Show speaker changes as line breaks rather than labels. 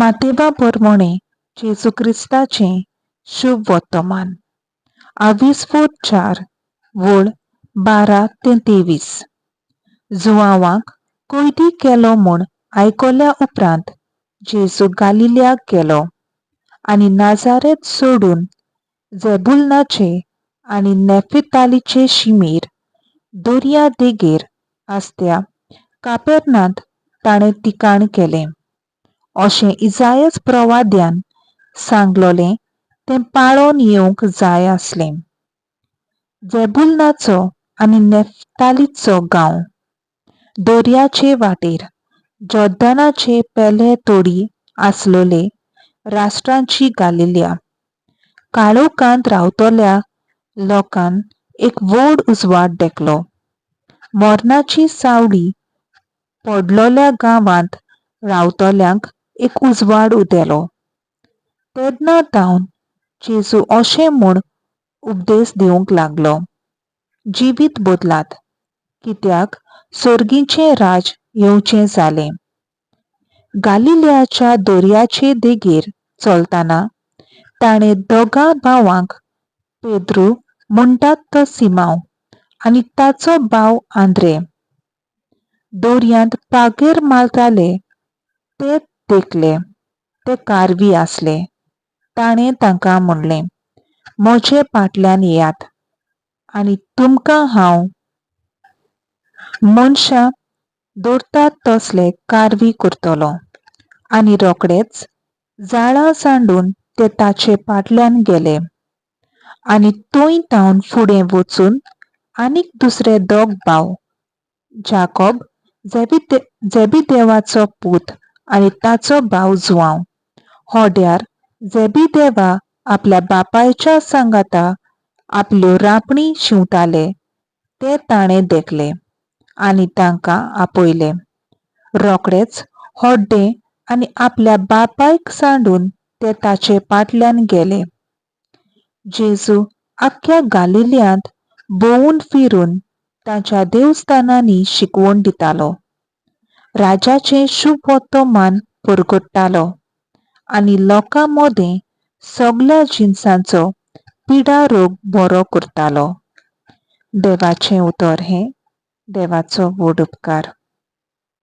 मातेवा परमणें जेजू क्रिस्ताचें शुभ वर्तमान. आविस्फोट 4 वळ 12 ते 23. जुवांवाक कैदी केलो म्हूण आयकल्या उपरांत जेजू गालिल्याक गेलो आनी नाजारेत सोडून झेबुलनाचे आनी नेफितालीचे शिमेर दर्या देगेर आसत्या कापेर्नांत ताणें ठिकाण केलें. अशें इजायस प्रवाद्यान सांगलोलें तें पाळोन येवंक जाय आसलें. झेबुलनाचो आनी नेफ्तालीचो गांव दर्याचे वाटेर जॉर्दनाचे पेले तोडी आसलोले राष्ट्रांची गालिल्या. काळोखांत रावतल्या लोकान एक व्हड उजवाड देखलो. मरणाची सावळी पडलोल्या गांवांत रावतल्यांक एक उजवाड उदेलो. तेन्ना तावन जेजू अशें म्हूण उपदेश दिवंक लागलो, जिवीत बदलात, कित्याक सर्गीचें राज येवचें जालें. गालिल्याच्या दर्याचे देगेर चलतना ताणें दोगां भावांक, पेद्रू म्हणटात तो सिमांव आनी ताचो भाव आंद्रे, दर्यांत पागेर मारताले ते देखले. ते कारवी आसले. ताणें तांकां म्हणलें, म्हजे फाटल्यान येयात आनी तुमकां हांव मनशां दवरतात तसले कारवी करतलो. आनी रोखडेच जाळां सांडून ते ताचे फाटल्यान गेले. आनी थंय तावन फुडें वचून आनीक दुसरे दोग भाव, जाकोब झेबिदेवाचो पूत आनी ताचो भाव जुवांव, होड्यार झेबिदेवा आपल्या बापायच्या सांगाता आपल्यो रांपणी शिंवताले ते ताणें देखले आनी तांकां आपयले. रोखडेच होड्डें आनी आपल्या बापायक सांडून ते ताचे फाटल्यान गेले. जेजू आख्ख्या गालिल्यांत भोंवून फिरून तांच्या देवस्थानांनी शिकवण दितालो, राजाचें शुभ वर्तमान परगट्टालो आनी लोकां मदें सगल्या जिनसांचो पिडा रोग बरो करतालो. देवाचें उतर हें. देवाचो व्हड उपकार.